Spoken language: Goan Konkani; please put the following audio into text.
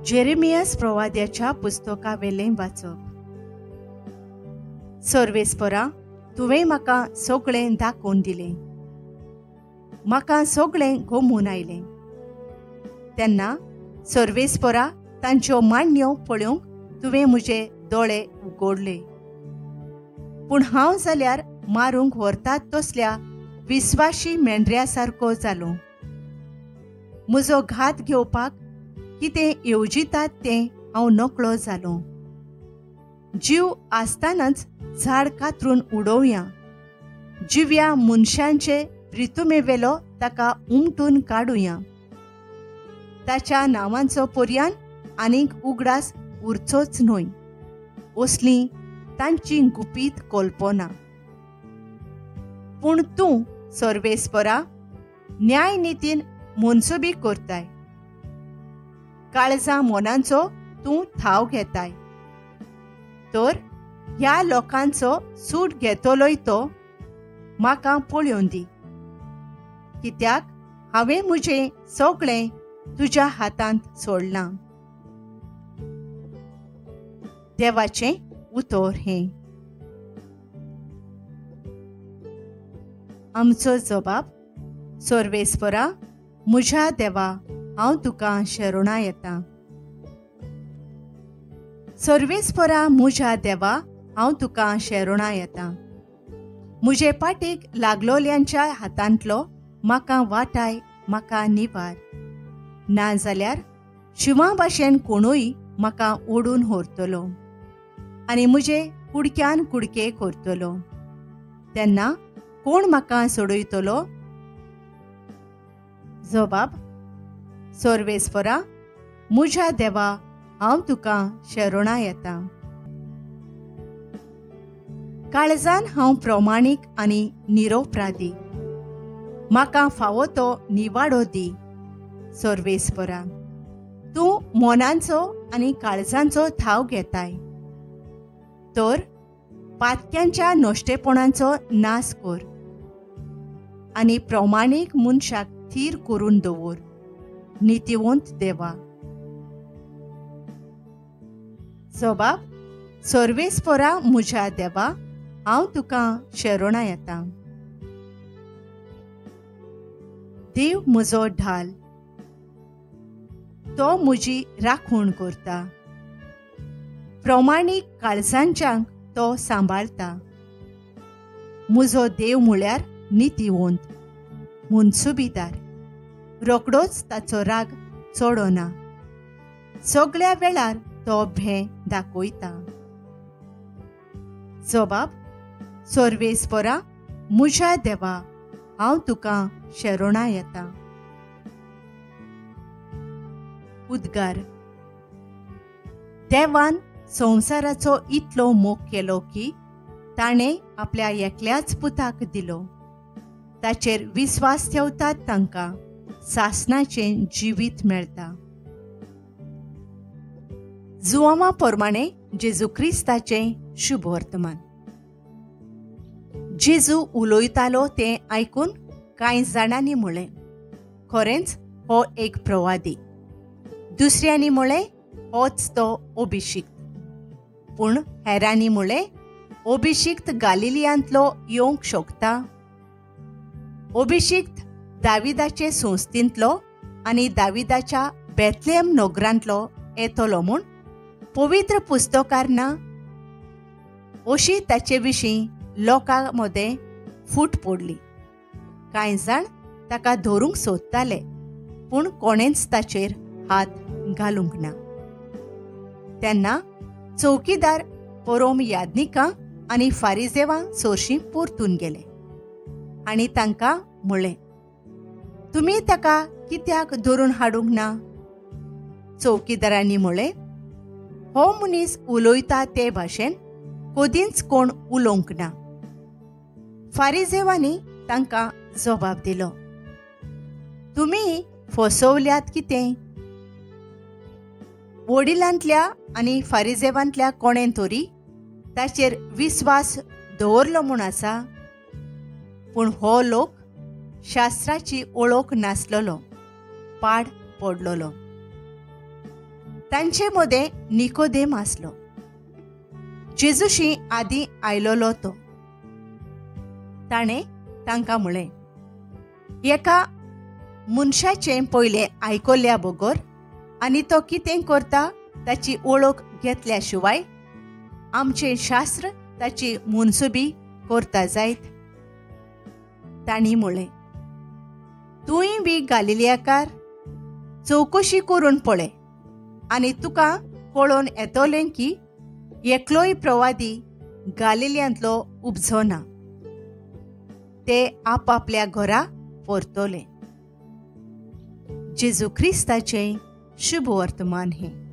जेरेमियास प्रवाद्याच्या पुस्तकावेलें वाचप. सर्वेस्परा, तुवें म्हाका सगळें दाखोवन दिलें, म्हाका सगळें गोमून आयलें. तेन्ना सर्वेस्परा, तांच्यो मांडण्यो पळोवंक तुवें म्हजे दोळे उगडले. पूण हांव जाल्यार मारूंक व्हरतात तसल्या विस्वाशी मेंढऱ्या सारको जालो. म्हजो घात घेवपाक कितें येवजितात तें हांव नकळो जालो. जीव आसतनाच झाड कातरून उडोवया, जिव्या मनशांचे प्रितुमेवेलो ताका उमटून काडुया. ताच्या नांवांचो पर्यान आनीक उगडास उरचोच न्हय, असली तांची गुपीत कल्पना. पूण तूं सर्वेस्परा न्यायनितीन मनसुबी करताय, काळजा मनांचो तूं थाव घेताय. तर ह्या लोकांचो सूट घेतलोय तो म्हाका पळोवन दी, कित्याक हांवें म्हजें सगळें तुज्या हातांत सोडलां. देवाचें उतर हें. आमचो जबाब. सर्वेस्परा, म्हज्या देवा, हांव तुका शरणां येता. सर्वेस्परा, म्हज्या देवा, हांव तुका शरणां येता. म्हजे पाटीक लागलोल्यांच्या हातांतलो म्हाका वाटाय, म्हाका निवार. ना जाल्यार शिंवा भाशेन कोणूय म्हाका ओडून व्हरतलो आनी म्हजे कुडक्यान कुडके करतलो. तेन्ना कोण म्हाका सोडयतलो? जबाब. सर्वेस्परा, म्हज्या देवा, हांव तुका शरणां येता. काळजान हांव प्रमाणीक आनी निरोपराधी, म्हाका फावो तो निवाडो दी. सर्वेस्परा, तूं मनांचो आनी काळजांचो थाव घेताय, तर पातक्यांच्या नश्टेपणाचो नाश कर आनी प्रमाणीक मनशाक थीर करून दवर. नितीवंत देवा. जबाब. सर्वेस्परा, म्हज्या देवा, हांव तुका शरणां येता. देव म्हजो ढाल, तो म्हजी राखण करता. प्रमाणीक काळजांच्यांक तो सांबाळता. म्हजो देव म्हळ्यार नितीवंत मनसुबीदार, रोकडोच ताचो राग चडना, सगळ्या वेळार तो भें दाखयता. जबाब. सर्वेस्परा, म्हज्या देवा, हांव तुका शरणां येता. उद्गार. देवान संवसाराचो इतलो मोग केलो की ताणें आपल्या एकल्याच पुताक दिलो. ताचेर विस्वास ठेवतात तांकां सासणाचें जिवीत मेळटा. जुआंवा प्रमाणे जेजू क्रिस्ताचें शुभ वर्तमान. जेजू उलयतालो तें आयकून कांय जाणांनी म्हळें, खरेंच हो एक प्रवादी. दुसऱ्यांनी म्हळें, होच तो अभिषिक्त. पूण हेरांनी म्हळें, अभिषिक्त गालिलियांतलो येवंक शकता? अभिषिक्त दाविदाचे संस्थेंतलो आनी दाविदाच्या बेथलेहम नगरांतलो येतलो म्हूण पवित्र पुस्तकार ना? अशी ताचे विशीं लोकां मदें फूट पडली. कांय जाण ताका धरूंक सोदताले, पूण कोणेंच ताचेर हात घालूंक ना. तेन्ना चौकीदार परोम याज्ञिकां आनी फारिजेवां सोरशीं परतून गेले आनी तांकां म्हळें, तुमी ताका कित्याक धरून हाडूंक ना? चौकीदारांनी म्हळें, हो मनीस उलयता ते भाशेन कदींच कोण उलोवंक ना. फारिजेवांनी तांकां जबाब दिलो, तुमी फसवल्यात कितें? वडिलांतल्या आनी फारिजेवांतल्या कोणें तरी ताचेर विस्वास दवरलो म्हूण आसा, पूण हो लोक शास्त्राची ओळख नासलेलो, पाड पडलेलो. तांचे मदें निकोदेम आसलो, जेजूशी आदीं आयलोलो तो. ताणें तांकां म्हळें, एका मनशाचें पयलें आयकल्या बगर आनी तो कितें करता ताची वळख घेतल्या शिवाय आमचें शास्त्र ताची मनसुबी करता जायत? तांणी म्हळें, तूंय बी गालिलियाकार? चवकशी करून पळय आनी तुका कळोवन येतलें की एकलोय प्रवादी गालिलियांतलो उपजो ना. ते आपापल्या घरा परतले. जेजू क्रिस्ताचें शुभ वर्तमान हें.